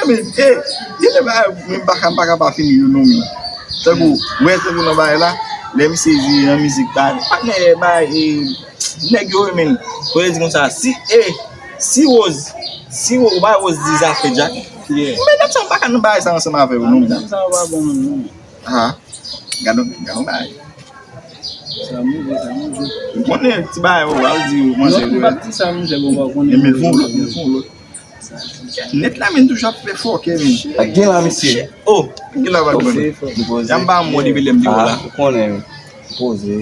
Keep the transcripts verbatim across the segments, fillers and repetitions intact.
Men, e, gen de bagay, mwen pa ka, m pa ka pa fini yo non, men. Tankou, wè, tankou nan bagay la, lè misye di nan mizik, bagay, patnè, bagay, e, nèg yo, men, pou yo di konsa, si, e, si Rose, si Rose, ou pa Rose di zafè Jack, men dam sa, m pa ka nan bagay sa ansanm avè yo non, men. Dam sa yo pa bon menm non, men. Ah, gad yon, gad yon bagay. Sa move, sa move. Ou konnen ti bagay ou al di ou manje. Non, m pa di sa, monchè, bon, ou konnen. Men fè yon lòt, men fè yon lòt. Nèt la, men toujou ap fè fòkè, men. Ak gen la, mesye. Oh, gen la, pa bon. Jan m pa mò depi lè m te wè la. Ah, ou konnen, men. Poze.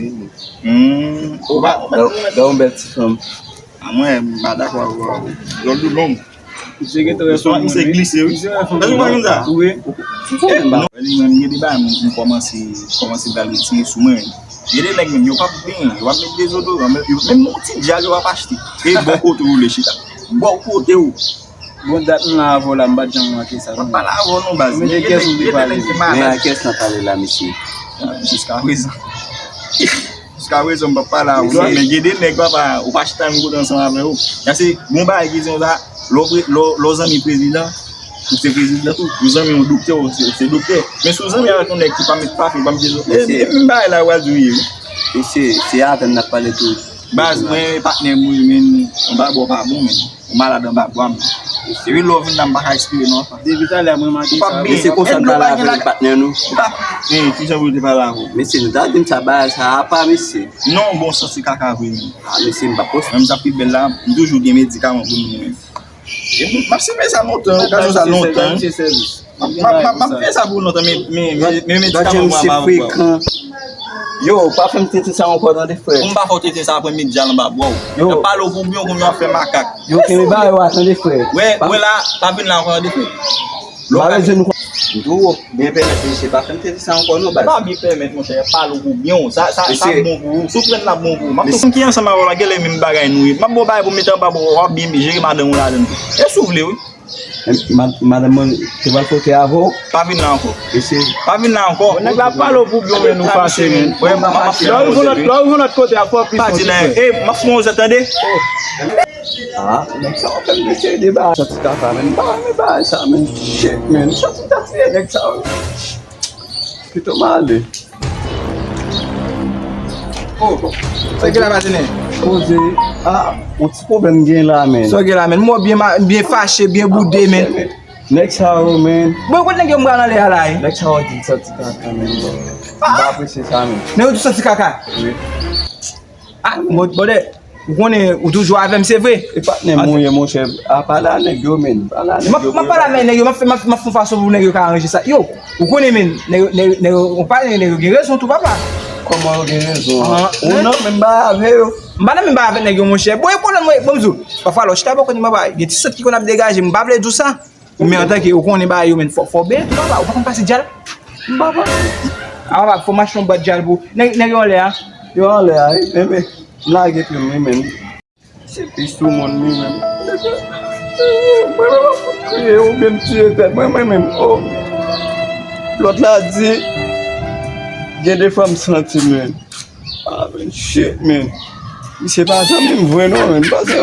Hmm. Ou pa, ou pa. Gad yon bèl ti fanm. A mwen, m pa dakò avè w. Lòt ou long. Misye gen trè fanm, misye glise, wi. Misye wè fanm. Èske w pa konn sa? Wi. Non, li menm, gen de bagay, m, m kòmanse, kòmanse pral retire sou mwen. Gen de nèg menm, yo p ap benyen, yo p ap met dezodoran, menm, yo, menm yon ti djal yo p ap achte. E bò kote w le chita. Bò kote w. Bon, dat m la avè w la, m pa t janm manke sa. M ap pale avè w non, baz. Men gen de kès ou vle pale. Men a kès n ap pale la, mesye. Jiskaprezan. Jiskaprezan, m p ap pale avè w, men gen de nèg, papa, ou pa chita menm kote ansanm avè yo. Sa se bon bagay ki di konsa, lè w pre-, lè w, lè w zanmi prezidan, ou se prezidan tou. Ou zanmi yon doktè, ou se, ou se doktè. Men si w zanmi avèk yon nèg ki pa met pafen, pa met dezodoran, e, e menm bagay la, ou pral di w ye, wi. E se, se avè m n ap pale tou. Baz, mwen, patnè m, wi, men, yon bagay ou pa bon, men. Ou malad anba bwa m. Epi lè w vin la, m pa ka espere non, apa. Depi talè, mwen manke sa. Mesye, konsa n pale avèk patnè nou. Ou pa, men, kijan pou yo te pale avè w? Mesye, nou ta di m sa, bagay sa apa, mesye. Non, bon, santi kaka vre, men. Ah, mesye, m pa poste. Menm sa pi bèl la, m toujou gen medikaman pou nou, men. E m, m ap sèvi sa lontan, okazyon sa lontan. M ap, m ap, m ap, m ap fè sa pou lontan, men, men, men, men medikaman mwen ap avè w. Yo, pa fè m tenten sa ankò, tande, frè. Pou m pa fè w tenten sa, apre m met djal anba bwa w. Yo. Y ap pale w pou byen, w konn yo ap fè makak. Yo, kenbe bagay yo a, tande, frè. Wè, wè la, pa vin la ankò, tande, frè. M pa bezwen nou kon-, m tou byen pèmèt mesye, pa fè m tenten sa ankò, non, baz. Pa byen pèmèt, monchè, y ap pale w pou byen w. Sa, sa, sa bon pou ou. Si w pran l, l ap bon pou ou. M ap tou ki ansanm avè w la, genlè menm bagay nou ye. M ap ba w bagay pou m mete anba bwa w, w ap byen jere madanm ou ladan l tou. E si w vle, wi. Mad-, madanm mwen te pral fwote avè w. Pa vin la ankò. Mesye. Pa vin la ankò. Bon, nèg la pale w pou byen, men nou fache, men. Lè w rive lòt, lè w rive lòt kote a, fò plis. Pa di nan, e, m ap fè yon zèt, tande? Ah, nèg sa w fè m mesye de bagay. Santi kaka, men. M pa renmen bagay sa, men. Shit, men. Santi ta tiye nèg sa. Pito m ale. Oh, sa ki la patnè? Poze. Ah, yon ti pwoblèm gen la, men. Sa gen la, men. Mwen byen ma-, byen fache, byen boude, men. Nèg sa yo, men. Bon, kote nèg yo m pral anlè a la, e? Nèg sa yo di santi kaka, men. M pa apresye sa, men. Nèg yo di santi kaka? Wi. Ah, mòd, bòdè. Ou konnen, ou toujou avè m, se vre. E patnè m ou ye, monchè. A, pale a nèg yo, men. Pale a nèg yo. M ap pale avè nèg yo, m ap fè, m ap, m ap fè yon fason pou nèg yo ka ranje sa. Yo, ou konnen, men, nèg yo, nèg yo, nèg yo, ou pale, nèg yo gen rezon tou, papa. Kòman yo gen rezon an? Ou nan menm bagay avè yo? M pa nan menm bagay avèk nèg yo, monchè. Bon, e pwoblèm mwen, bon, m di w, pafwa, lè w chita bò kote m, papa, gen ti sòt ki konn ap degaje, m pa vle di w sa. Men antanke ou konnen bagay yo, men fò, fò byen tou, papa, ou pa konn pase djal. M pa pase. A, papa, fò m achte yon bwat djal pou nèg, nèg yo anlè a. Yo anlè a, wi, men, men, m lage pye m, wi, men. Se pis sou moun li menm. Mwen menm ap fout kriye oubyen m tiye tèt mwen, mwen menm. Oh. Lòt la di, gen de fwa m santi, men. Ah, men, shit, men. Misye pa janm menm vre non, men. M panse